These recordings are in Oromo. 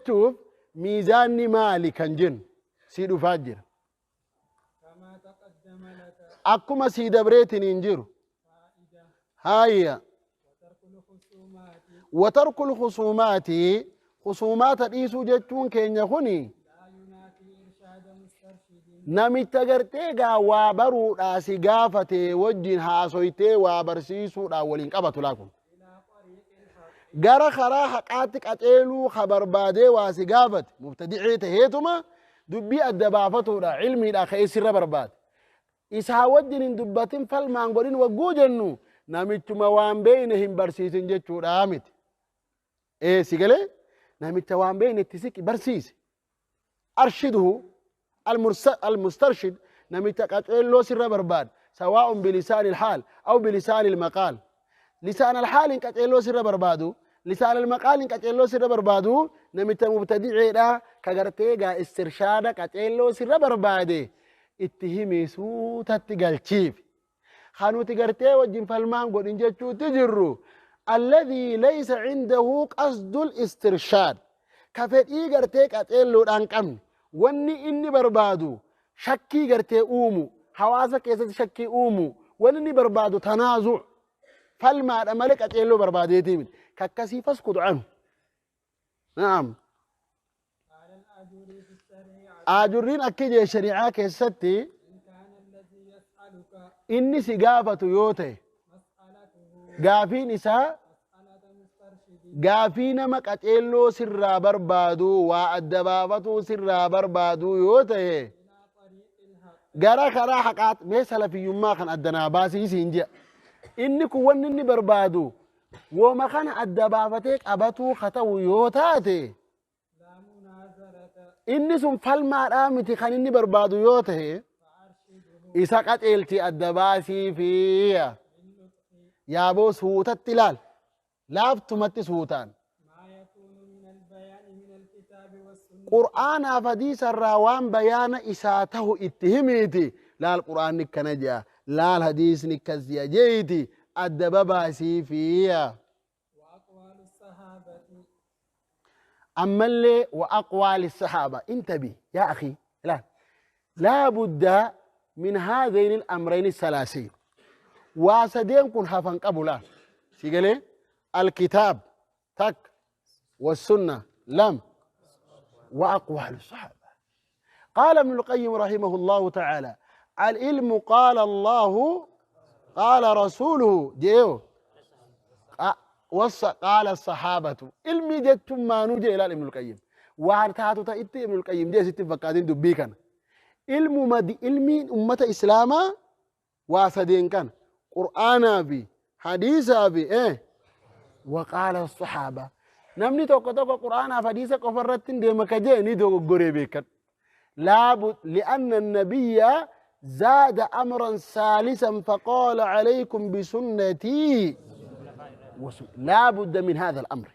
Jechuuf miizaanni maali kan jennu sii dhufaa jira. كما تقدم لك. Akkuma sii dabreetiin hin jiru. فائدة. Haayya. وترك الخصومات. Watarku lkhusuumaati, khusuumaata dhiisuu jechuun keenya kuni لا ينافي إرشاد مسترشد. Namicha gartee gaa waa baruudhaa si gaafate wajjin haasoytee waa barsiisuudhaa waliin qabatu laa kun. إلى طريق الحق. Gara karaa haqaatti qaceeluu ka barbaadee waa si gaafate mubtadicii taheetuma dubbii adda baafatuudha cilmiidha ka'ee sirra barbaade. Isaa wajjin hin dubbatin, falmaan godhin wagguu jennu namichuma waan beeyne hin barsiisin jechuudha miti. Ee, si galee, namicha waan beeyne itti siqi, barsiisi. أرشده المسترشد namicha qaceelloo sirra barbaad، سواء بلسان الحال أو بلسان المقال. لسان الحال qaceelloo sirra barbaadu، لسان المقال qaceelloo sirra barbaadu, namicha mubtadiceedha ka gartee gaa istirshaada qaceelloo sirra barbaade itti himi, suutatti galchiif. Kanuti gartee wajjin falmaan godhin jechuutti jirru الذي ليس عنده قصد الاسترشاد, ka fedhii gartee qaceelloodhaan qabne, wanni inni barbaadu shakkii gartee uumu, hawaasa keessatti shakkii uumu, wanni inni barbaadu تنازع falmaadha malee qaceelloo barbaadeetii miti, kakkasii فاسكت عنه. نعم. قال الآجري في الشريعة. Aajurriin akki jee shari'aa keessatti. إن كان الذي يسألك Inni si gaafatu yoo ta'e مسألته gaafiin isaa مسألة مسترشد gaafii nama qaceelloo sirraa barbaadu, waa adda baafatuu sirraa barbaadu yoo ta'e إلى طريق الحق gara karaa haqaat, mee salafiyyummaa kan addanaa baasii siin jedha, inni kun wanni inni barbaadu wooma kana adda baafatee qabatuu ka ta'u yoo taate لا مناظرة inni sun falmaadhaa miti kan inni barbaadu yoo ta'e فأرشده isa qaceelchi, adda baasii fi باللطف yaaboo suutatti ilaal, laaftumatti suutaan ما يكون من البيان من الكتاب والسنة. Qur'aanaaf hadiisa irraa waan bayaana isaa tahu itti himiiti, laal, qur'aanni akkana jedha, laal, hadiisni akkas jedha jeeti adda babaasii fiya. وأقوال الصحابة. Ammallee وأقوال الصحابة. انتبه يا أخي، لا لا بد من هذين الأمرين الثلاثين, واسدين كن هفن قبلا سيقلي الكتاب تك والسنة لم وأقوال الصحابة. قال ابن القيم رحمه الله تعالى: العلم قال الله قال رسوله جيو قال الصحابة. Ilmi jechuun maanuu jee ilaal Ibn القيم waan taatu ta'itti Ibn القيم jee sitti fakkaatin dubbii kana. Ilmu madi ilmiin ummata islaamaa waa sadeen kana, qur'aanaa fi hadiisaa fi وقال الصحابة. Namni tokko tokko qur'aanaaf hadiisa qofa irratti hin deema ka jee ni dogoggoree beekan. لابد، لأن النبي زاد أمرا ثالثا فقال: عليكم بسنتي. لا بد من هذا الأمر.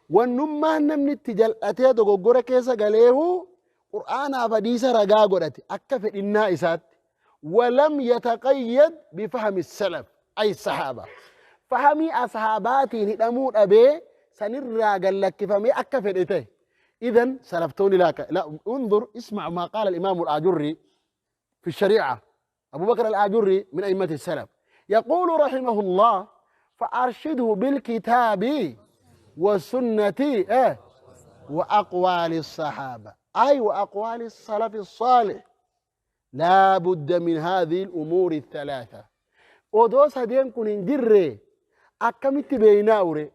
Wannummaan namni itti jal'atee dogoggora keessa galeehu qur'aanaaf hadiisa ragaa godhate akka fedhinnaa isaatti ولم يتقيد بفهم السلف أي الصحابة, fahamii ashaabaatiin hidhamuu dhabee sanirraa gallakkifamee akka fedhe ta'e. إذن salaftoonni لا انظر، اسمع ما قال الإمام الآجري في الشريعة. أبو بكر الآجري من أئمة السلف يقول رحمه الله: فأرشده بالكتاب والسنة وأقوال الصحابة، أي وأقوال السلف الصالح. لا بد من هذه الأمور الثلاثة. Odoo sadeen kun hin jirre akkamitti beeynaa ure?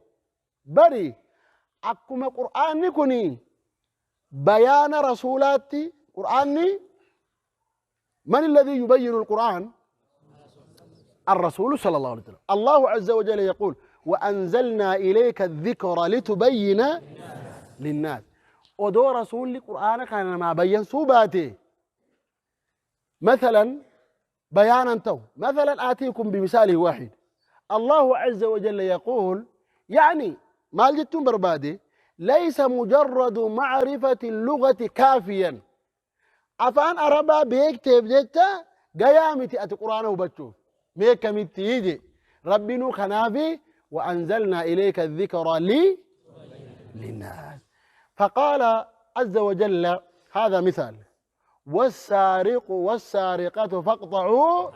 Bari akkuma qur'aanni kun bayaana rasuulaatti, qur'aanni من الذي يبين القرآن؟ الرسول صلى الله عليه وسلم. الله عز وجل يقول: وأنزلنا إليك الذكر لتبين للناس. Odoo rasuulli qur'aana kana maa bayyansuu baate مثلا بيانا تو مثلا آتيكم بمثال واحد. الله عز وجل يقول، يعني maal jechuun barbaade, ليس مجرد معرفة اللغة كافيا. Afaan arabaa beekteef jecha gayaa miti ati quraana hubachuuf. Meekamitti je rabbinuu kanaafi وأنزلنا إليك الذكر للناس. فقال عز وجل هذا مثال والسارق والسارقة فاقطعوا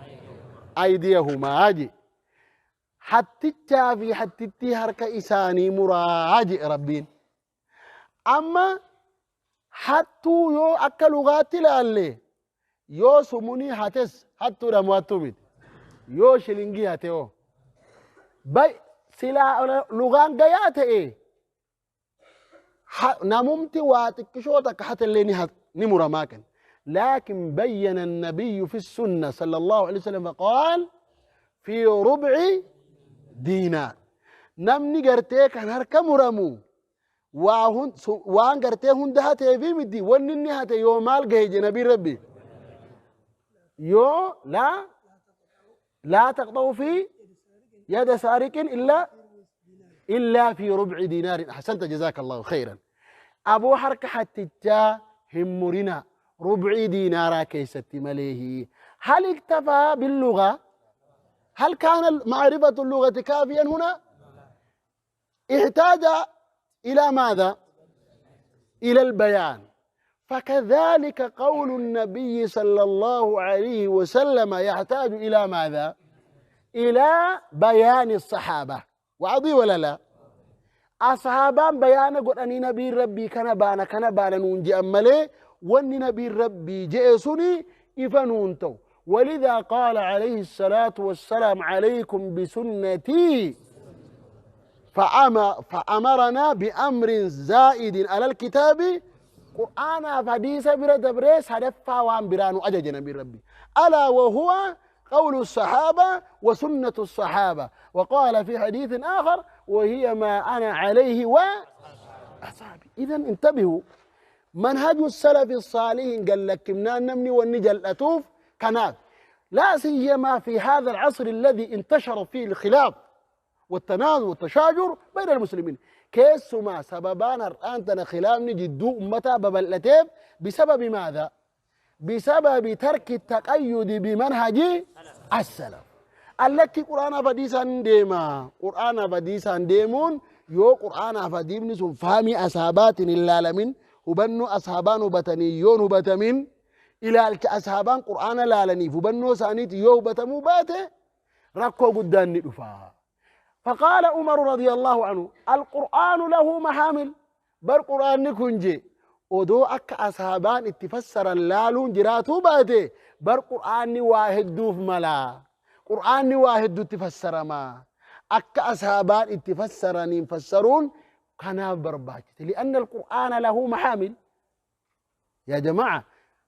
أيديهما أجي حتى في حتى هرك إساني مراجع ربين أما حتى يو أكا لغات لالي يو سموني هاتس حتى رمواتو يو شلنجي هاتيو باي سلا لغان قيات إيه نممتي واتكشوتك حتى اللي نمر ماكن. لكن بين النبي في السنة صلى الله عليه وسلم فقال في ربع دينار. نمني قرتي كان هركا مرمو وان قرتي هند هاتي في مدي ونني هاتي يو مال جهج نبي ربي يو لا لا تقطعوا في يد سارق إلا في ربع دينار. أحسنت جزاك الله خيرا. أبو حركة حتى همرنا ربع دينار كيست مليه. هل اكتفى باللغة؟ هل كان معرفة اللغة كافيا هنا؟ احتاج إلى ماذا؟ إلى البيان. فكذلك قول النبي صلى الله عليه وسلم يحتاج إلى ماذا؟ إلى بيان الصحابة. وعضي ولا لا؟ أصحابان بيان قل أني نبي ربي كان بانا كان بانا نونجي أمالي وأني نبي ربي جئسني إفنونتو. ولذا قال عليه الصلاة والسلام عليكم بسنتي، فأمرنا بأمر زائد على الكتاب قرآن فديس بردبريس هدفا وان برانو أجج نبي ربي، ألا وهو قول الصحابة وسنة الصحابة. وقال في حديث آخر وهي ما أنا عليه وأصحابي. إذن انتبهوا، منهج السلف الصالح قال لك منا نمني والنجل أتوف كنات، لا سيما في هذا العصر الذي انتشر فيه الخلاف والتنازع والتشاجر بين المسلمين. كيسما سببان الآن تنا خلاف نجدو أمتا ببلتيب بسبب ماذا؟ بسبب ترك التقيد بمنهج السلف. التي قرآن فديسان ديما، قرآن فديسان ديمون يو قرآن فديمني سن فهمي أصحابات اللالمين وبنو أصحابان وبتنيون وبتمين إلى أصحابان قرآن لالني فبنو سانيت يو بتمو باته ركو قدان ندفا. فقال عمر رضي الله عنه القرآن له محامل، بل قرآن نكونجي ودو أك أصحابان اتفسر اللالون جراتو باته بل قرآن واحد دوف ملا قرآن واحد دو تفسر ما أك أصحابان اتفسرني مفسرون كان برباكت، لأن القرآن له محامل. يا جماعة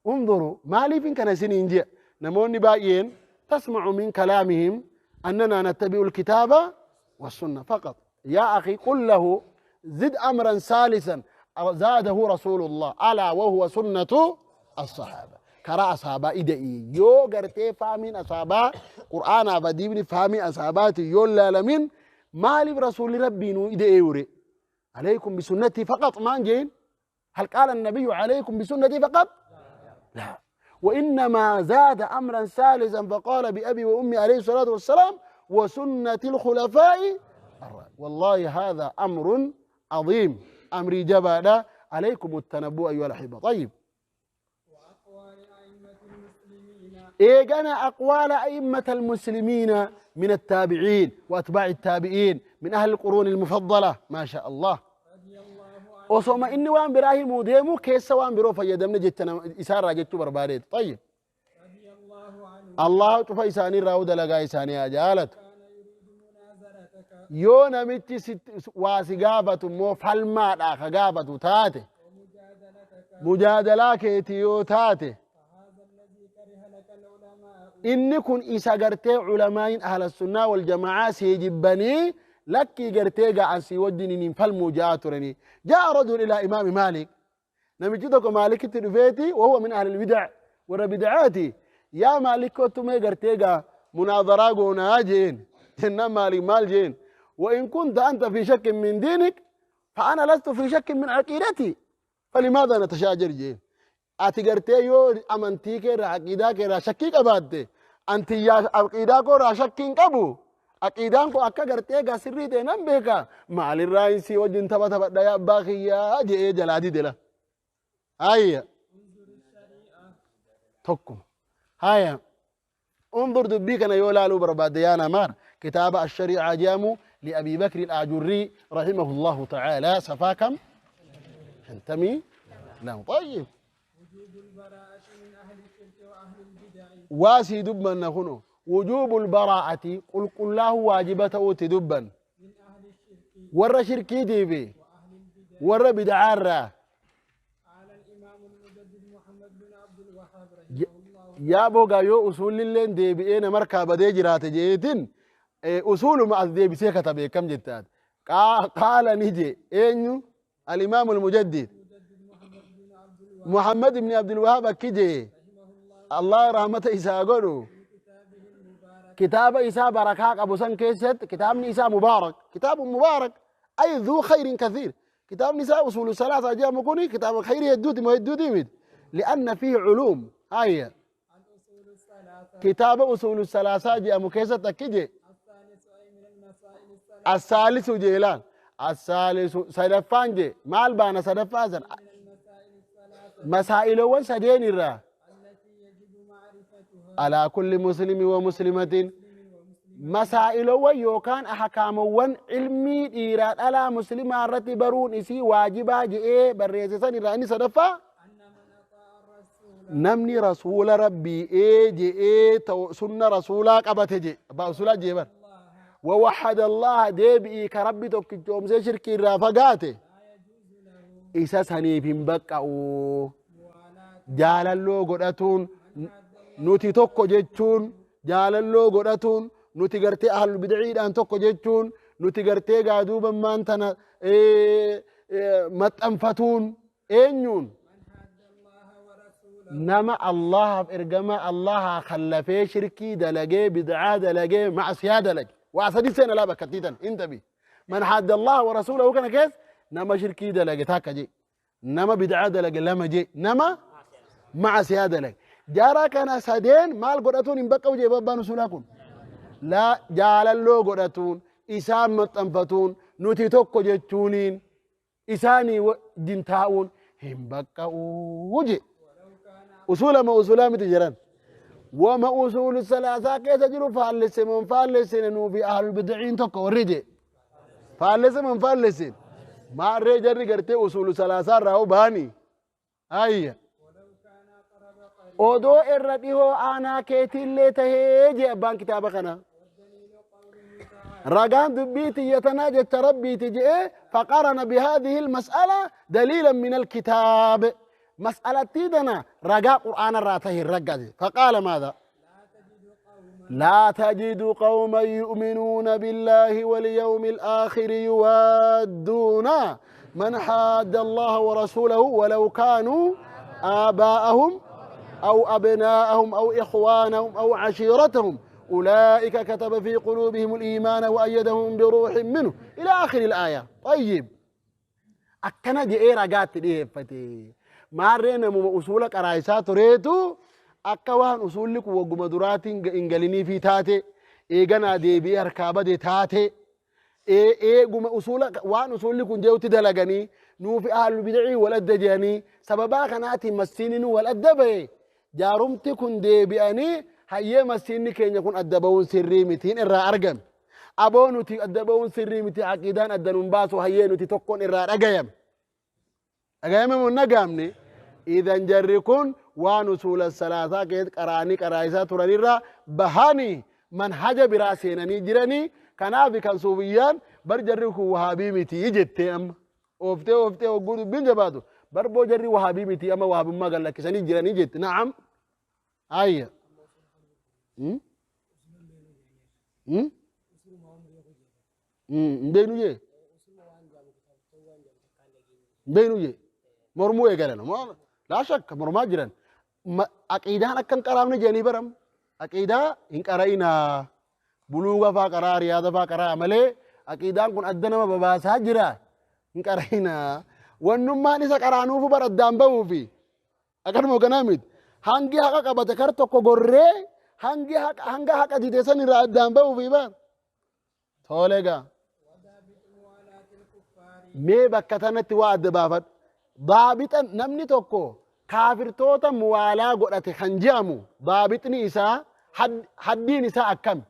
انظروا ما لي فين كان سنين جاء نموني باقيين تسمع من كلامهم أننا نتبع الكتاب والسنة فقط. يا أخي قل له زد أمرا ثالثا زاده رسول الله ألا وهو سنة الصحابة. كرا أصحابا إدئي يو قرتي فامين أصحابا قرآن أبديبني فامي أصحاباتي يو لالمين ما لي برسول ربي نو إدئي وري عليكم بسنتي فقط. ما نجين هل قال النبي عليكم بسنتي فقط؟ لا، وإنما زاد أمرا ثالثا فقال بأبي وأمي عليه الصلاة والسلام وسنة الخلفاء. والله هذا أمر عظيم، أمر جبل عليكم التنبؤ أيها الأحبة. طيب إيجانا أقوال أئمة المسلمين من التابعين وأتباع التابعين من أهل القرون المفضلة ما شاء الله. وصوم إني وان براهي موديمو كيس وان برو فيدمنا جتنا إسارة جتو برباريت. طيب الله تفا إساني راود لغا إساني أجالت يو نمتي واسقافة مو فالما أخقافة تاتي مجادلة كيتيو تاتي إني كن إسا قرتي علماء أهل السنة والجماعة سيجبني لكي قرتي قاعد سيودني فالمو جاترني. جاء رجل إلى إمام مالك نمجدك مالك التلفيتي وهو من أهل البدع وربدعاتي يا مالك كنتم قرتي مناظرة قونا جين جنة مالك مال جين وإن كنت أنت في شك من دينك فأنا لست في شك من عقيدتي فلماذا نتشاجر جين؟ أتقرتي يو أمنتيك را عقيدك را شكيك أبادي أنت يا عقيدك را شكين قبو Aqiidaan kun akka gartee egaa sirrii ta'e nan beeka. Maalirraa hin sii wajjin tapha taphadha yaa abbaa kiyyaa je'ee jalaa dide la. Hayya. Tokkuma. Haya. انظر دبي كان يولا له برباد يا نمار كتاب الشريعة جامو لأبي بكر الآجري رحمه الله تعالى سفاكم انتمي نعم. طيب وجوب البراءة من أهل الشرك وأهل البدع. واسي دبا نخنو وجوب البراءة قل قل له واجبته تدبا من أهل الشرك ور شركي ديبي وأهل البدع. ور بدعارة. قال الإمام المجدد محمد بن عبد الوهاب رحمه الله yaa boogaa yoo usuulilleen deebi'ee nama harkaa badee jiraate jeetin usuuluma as deebisee katabe akkam jettaat qaala ni je eenyu alimaamu almujaddid muhammad ibni abdulwahaab akki je allah rahmata isaa godhu kitaaba isaa barakaa qabu san keessatti kitaabni isaa mubaarak kitaabu mubaarak ay dhuu khayrin kathiir kitaabni isaa usuulu salaasa jedhamu kuni kitaaba khayrii hedduuti moo hedduuti miti lianna fiihi culuum haya الأصول الثلاثة. كتاب أصول الثلاثة جاء مكيسة تكجي. الثالث أي من المسائل الثلاثة. الثالث جيلان الثالث سدفان جي مال بانا سدفازن من المسائل الثلاثة مسائل وان سدين الرا التي يجب معرفتها على كل مسلم ومسلمة. مسائل وان يوكان أحكام وان علمي إيراد على مسلم الرتي برون إسي واجبا جي بريسسان الراني سدفا أن من أطاع الرسول namni rasuula rabbii ee je'ee sunna rasuulaa qabate je abbaa usulaa jee bar ووحد الله deebi'ii ka rabbi tokkichoomsee shirkii irraa fagaate isa saniif hin baqqa'u jaalalloo godhatuun nuti tokko jechuun jaalalloo godhatuun nuti gartee ahlul bidciidhaan tokko jechuun nuti gartee gaaduuban maan tana maxxanfatuun eenyuun nama Allahaaf ergama Allahaa khallafee shirkii dalagee bidcaa dalagee macsiyaa dalage waa sadi seena laa bakka tiitan intabi man hadda Allaha wa rasuulahu kana keessa nama shirkii dalage takka je nama bidcaa dalage lama je nama macsiyaa dalage jara kana sadeen maal godhatuun hin baqqa'u jee babbaan usulaa kun laa jaalalloo godhatuun isaan maxxanfatuun nuti tokko jechuuniin isaanii wajjin taa'uun hin baqqa'u je أصول ما أصول متجران وما أصول الثلاثة كيس جرو فالس من فالس نو في أهل البدعين تقورجي فالس من فالس ما رجع رجعت أصول الثلاثة راهو باني هاي أدو الرديه أنا كتير تهجي أبان كتابك أنا رجان دبيتي يتناجى تربي تجي فقارن بهذه المسألة دليلا من الكتاب مسألة تيدنا رجاء قرآن الراته الرجاء فقال ماذا؟ لا تجد قوما يؤمنون بالله واليوم الآخر يوادون من حاد الله ورسوله ولو كانوا آباءهم أو أبناءهم أو إخوانهم أو عشيرتهم أولئك كتب في قلوبهم الإيمان وأيدهم بروح منه إلى آخر الآية. طيب أكنا دي إيه رجعت دي فتي maarree namuma usuula qaraayisaa tureetu akka waan usuulli kun wagguma duraatiin hin fi taate eeganaa deebi'ee harkaa bade taate eeguma usuula waan usuulli kun jehutti dalaganii nuufi ahlul bid'ii wal adda jedhanii sababaa kanaatiin masiinni nu wal adda ba'e jaarumti kun deebi'anii hayyee masiinni keenya kun adda ba'uun sirrii mitiin irraa argame aboo nuti adda ba'uun sirrii miti aqiidaan adda nun baasu hayyee nuti tokkoon irraa dhagayame dhagayame moo hin dhagayamne إذا جركون وان أصول الثلاثة كيد قراني قرايسا ترانيرا بهاني منهج براسينني جراني كنافي كان صوفيان بر جركو وهابي متي يجتي أم أوفتي أوفتي وقود بين جبادو بر بو جري وهابي متي أما وهابي ما قال لك سني جراني جت. نعم أي بينو جي بينو جي مرمو يقالنا ما لا شك مرما جران أكيدا أكن كرامنا جاني برم أكيدا إن كراينا بلوغا فا كرا رياضة فا كرا عمله أكيدا كن أدنى ما بباسا جرا إن كراينا ونما نسا كرانو فبر الدام بوفي أكن مو كنامد هنجي حقا كبتكر تكو غرة هنجي حق هنجا حقا جديسان الدام بوفي بار Tolegaa. وضابط موالاة الكفار. Mee bakka tanatti waa adda baafadhu. Daabixa namni tokko kaafirtoota muwaalaa godhate kan je'amu daabixni isaa haddiin isaa akkami?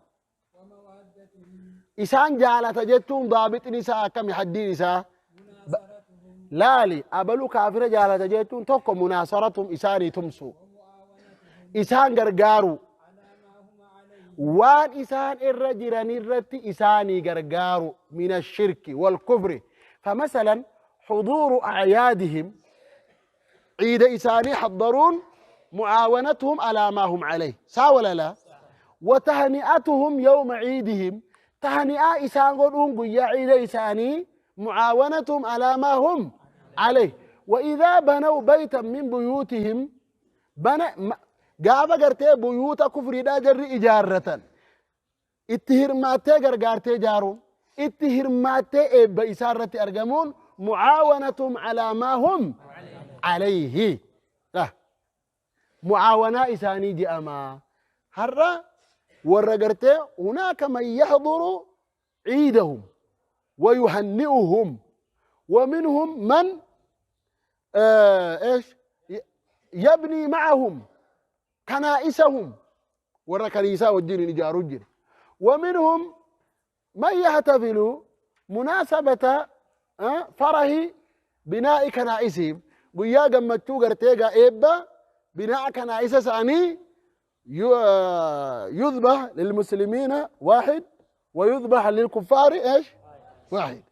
ومودتهم. Isaan jaalata jechuun daabixni isaa akkami, haddiin isaa? مناصرتهم. Laali, abalu kaafira jaalata jechuun tokko munaasaratum, isaanii tumsu, ومعاونتهم. Isaan gargaaru. على ما هم عليه. Waan isaan irra jiran irratti isaanii gargaaru, min ashirki walkufri. فمثلا حضور أعيادهم، عيد إساني حضرون، معاونتهم على ما هم عليه، سا ولا لا؟ وتهنئتهم يوم عيدهم، تهنئة إسان قدون قيا عيد إساني، معاونتهم على ما هم عليه. وإذا بنوا بيتا من بيوتهم، بنى gaafa gartee buyuuta kufriidhaa jarri ijaarratan itti hirmaattee gargaartee ijaaruun, itti hirmaattee eebba isaa irratti argamuun, mucaawanatum calaa maa hum calayhi lah, mucaawanaa isaanii je'amaa. Har'a warra gartee hunaaka man yaxduru ciidahum ويهنئهم، ومنهم من ايش يبني معهم كنائسهم، ورا كنيسة والدين يجاروا الجن، ومنهم من يحتفل مناسبة فرح بناء كنائسهم، guyyaa gammachuu gartee gaa eebba بناء كنائس isaanii، يذبح للمسلمين واحد ويذبح للكفار ايش واحد.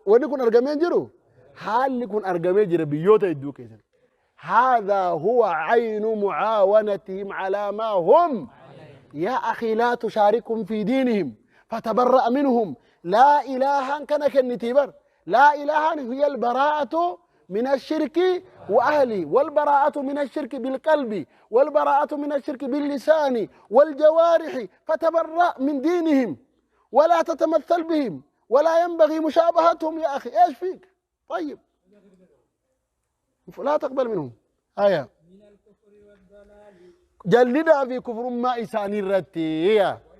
Wanni kun argamee jiru, haalli kun argamee jira biyyoota hedduu keessatti. هذا هو عين معاونتهم على ما هم. يا أخي، لا تشاركهم في دينهم، فتبرأ منهم. لا إله كان كنتي بر، لا إله هي البراءة من الشرك وأهله، والبراءة من الشرك بالقلب، والبراءة من الشرك باللسان والجوارح. فتبرأ من دينهم ولا تتمثل بهم ولا ينبغي مشابهتهم. يا أخي، إيش فيك؟ طيب، لا تقبل منهم آية. من الكفر والضلال. Jallinaa fi kufrummaa isaanii irratti. ويحب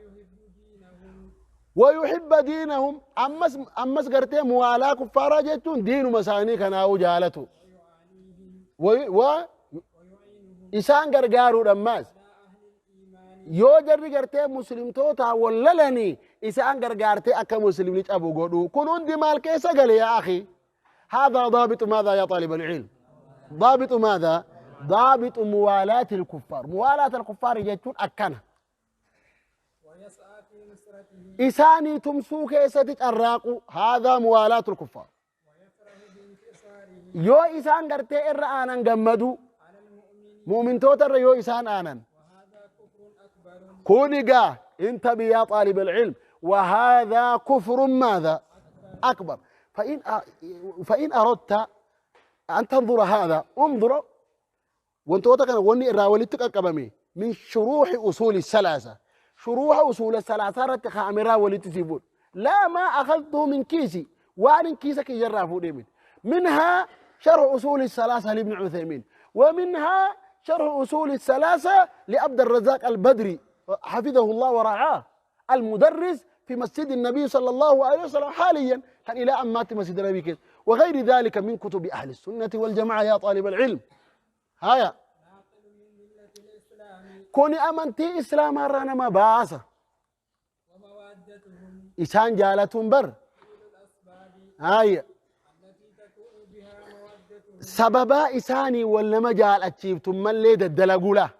دينهم. ويحب دينهم. Ammas gartee muwaalaa kuffaaraa jechuun diinuma isaanii kanaa'uu jaalatu. ويعانيهم. و ويعينهم. Isaan gargaaruudha ammaas. على أهل الإيمان. Yoo jarri gartee muslimtoota wallalanii, isaan gargaartee akka muslimni cabu godhu. Kun hundi maal keessa gale يا أخي؟ هذا ضابط ماذا يا طالب العلم؟ ضابط ماذا؟ ضابط موالاة الكفار. موالاة الكفار jechuun akkana. ويسعى في نصرتهم. Isaanii tumsuu keessatti carraaqu، هذا موالاة الكفار. ويفرح بانتصارهم. Yoo isaan gartee irra aanan gammadu. على المؤمنين. Mu'mintoota irra yoo isaan aanan. وهذا كفر أكبر. Kun egaa انتبه يا طالب العلم، وهذا كفر ماذا؟ أكبر. فإن أردت أن تنظر هذا، انظر wantoota kana wanni irraa walitti qaqqabame من شروح أصول الثلاثة، شروح أصول الثلاثة irratti kaa'ameraa walitti sii fuudhu. لا ما أخذته من كيسي، waan kiisa kiyyarraa fuudhee miti. منها شرح أصول الثلاثة لابن عثيمين، ومنها شرح أصول الثلاثة لعبد الرزاق البدري حفظه الله ورعاه، المدرس في مسجد النبي صلى الله عليه وسلم حاليا، كان إلى أن مات مسجد النبي كده، وغير ذلك من كتب أهل السنة والجماعة يا طالب العلم. هيا. ناقل من ملة الإسلام. Kuni amantii islaamaa irraa nama baasa. ومودتهم. Isaan jaalatuun bar فعل الأسباب. هايا. التي تكون بها مودتهم. Sababaa isaanii wal nama jaalachiiftu mallee daddalagula.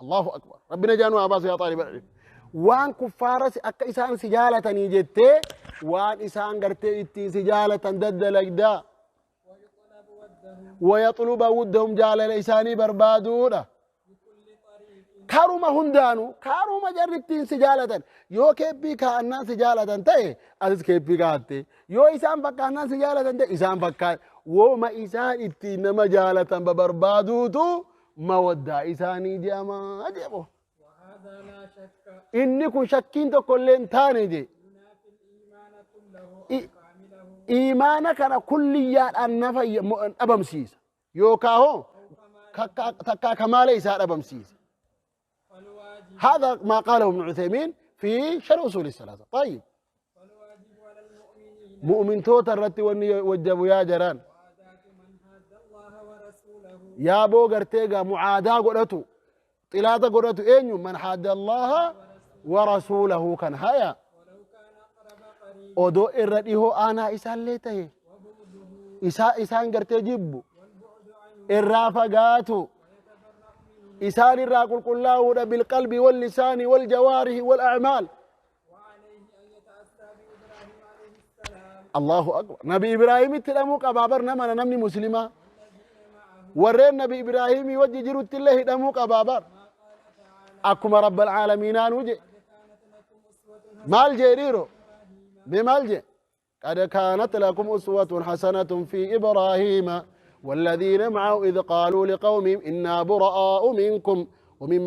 الله أكبر، ربنا jaanuu haa baasu. يا طالب العلم، waan kuffaara akka isaan si jaalatanii jettee waan isaan gartee ittiin si jaalatan daddalagdaa. ويطلب ودهم. ويطلب ودهم، jaalala isaanii barbaaduudha. بكل طريق. Karuma hundaanuu, karuma jarri ittiin si jaalatan. Yoo keeppii kaa'annaan si jaalatan ta'e, atis keeppii kaa'atte. Yoo isaan fakkaannaan si jaalatan ta'e, isaan fakkaat. Wooma isaan ittiin nama jaalatan babarbaaduutu mawaddaa isaanii jedhama jedhu. وهذا لا شك Inni kun shakkiin tokko illee hin taane je. ينافي الإيمان كله أو كامله. Iimaana kana kulliyyaadhaan nafa dhabamsiisa yookaa hoo takkaa kamaala isaa dhabamsiisa. فالواجب هذا ما قاله ابن عثيمين. Fi sharh usuuli salaasa. Tayyib. Mu'mintoota irratti wanni wajjabu yaa jaraan. Yaa boo gartee gaa mucaadaa godhatu xilaata godhatu eenyu man haadda allaha wa rasuulahu kan haya odoo irra dhihoo aanaa isaallee tahe isaa isaan gartee jibbu irraa fagaatu isaan irraa qulqullaa'uudha bilqalbi wallisaani waljawaarihi walacmaal. Allahu akbar. Nabi Ibraahimitti hidhamuu qabaa bar nama namni muslimaa. Warreen Nabi Ibraahimii wajji jirutti illee hidhamuu qabaa bar. Akkuma Rabbal Aalamiinaa nuu je. Maal jee dhiiro? Mee maal jee? قد كانت لكم أسوة حسنة في إبراهيم والذين معه إذ قالوا لقومهم إنا براء منكم ومما